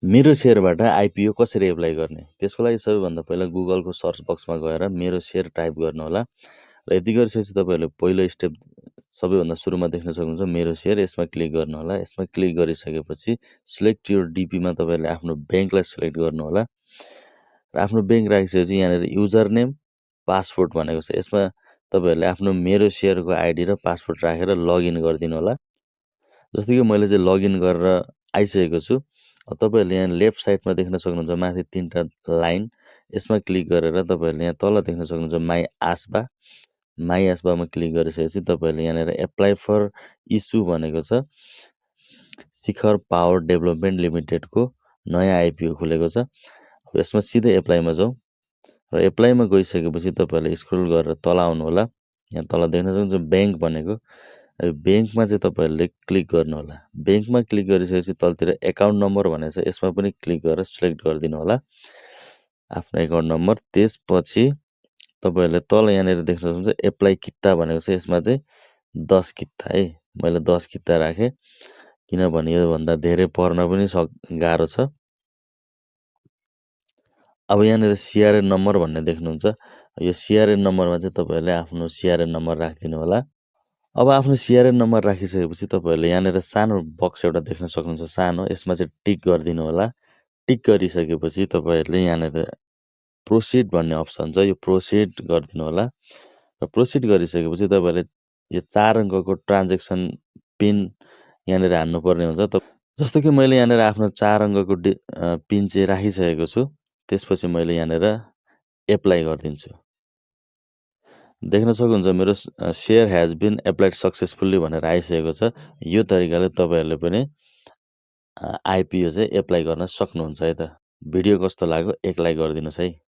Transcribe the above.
मेरो सेयरबाट आइपिओ कसरी एप्लाई गर्ने? त्यसको लागि सबैभन्दा पहिला गुगलको सर्च बक्समा गएर मेरो सेयर टाइप गर्नुहोला र यति गरिसकेपछि तपाईँहरूले पहिलो स्टेप सबैभन्दा सुरुमा देख्न सक्नुहुन्छ मेरो सेयर। यसमा क्लिक गर्नुहोला। यसमा क्लिक गरिसकेपछि सिलेक्ट योर डिपीमा तपाईँहरूले आफ्नो ब्याङ्कलाई सिलेक्ट गर्नुहोला र आफ्नो ब्याङ्क राखिसकेपछि यहाँनिर युजर नेम पासवर्ड भनेको छ। यसमा तपाईँहरूले आफ्नो मेरो सेयरको आइडी र पासवर्ड राखेर लगइन गरिदिनु होला। जस्तो कि मैले चाहिँ लगइन गरेर आइसकेको छु। तपाईँहरूले यहाँ लेफ्ट साइडमा देख्न सक्नुहुन्छ माथि 3टा लाइन। यसमा क्लिक गरेर तपाईँहरूले यहाँ तल देख्न सक्नुहुन्छ माई आस्बा। माई आस्बामा क्लिक गरिसकेपछि तपाईँहरूले यहाँनिर एप्लाई फर इस्यु भनेको छ। शिखर पावर डेभलपमेन्ट लिमिटेडको नयाँ आइपिओ खुलेको छ। यसमा सिधै एप्लाईमा जाउँ र एप्लाईमा गइसकेपछि तपाईँहरूले स्क्रोल गरेर तल आउनु होला। यहाँ तल देख्न सक्नुहुन्छ ब्याङ्क भनेको। ब्याङ्कमा चाहिँ तपाईँहरूले क्लिक गर्नु होला। ब्याङ्कमा क्लिक गरिसकेपछि तलतिर एकाउन्ट नम्बर भनेको छ। यसमा पनि क्लिक गरेर सिलेक्ट गरिदिनु होला आफ्नो एकाउन्ट नम्बर। त्यसपछि तपाईँहरूले तल यहाँनिर देख्न सक्नुहुन्छ एप्लाई किता भनेको छ। यसमा चाहिँ 10 किता है, मैले 10 किता राखेँ किनभने योभन्दा धेरै पर्न पनि गाह्रो छ। अब यहाँनिर सिआरएन नम्बर भन्ने देख्नुहुन्छ। यो सिआरएन नम्बरमा चाहिँ तपाईँहरूले आफ्नो सिआरएन नम्बर राखिदिनु होला। अब आफ्नो सिआरएन नम्बर राखिसकेपछि तपाईँहरूले यहाँनिर सानो बक्स एउटा देख्न सक्नुहुन्छ सानो। यसमा चाहिँ टिक गरिदिनु होला। टिक गरिसकेपछि तपाईँहरूले यहाँनिर प्रोसिड भन्ने अप्सन छ, यो प्रोसिड गरिदिनु होला र प्रोसिड गरिसकेपछि तपाईँहरूले यो 4 अङ्कको ट्रान्जेक्सन पिन यहाँनिर हान्नुपर्ने हुन्छ। जस्तो कि मैले यहाँनिर आफ्नो 4 अङ्कको पिन चाहिँ राखिसकेको छु। त्यसपछि मैले यहाँनिर एप्लाई गरिदिन्छु। देख्न सक्नुहुन्छ मेरो share has been applied successfully भनेर आइसकेको छ। यो तरिकाले तपाईँहरूले पनि आइपिओ चाहिँ एप्लाई गर्न सक्नुहुन्छ है त। भिडियो कस्तो लाग्यो एक लाइक गरिदिनुहोस् है।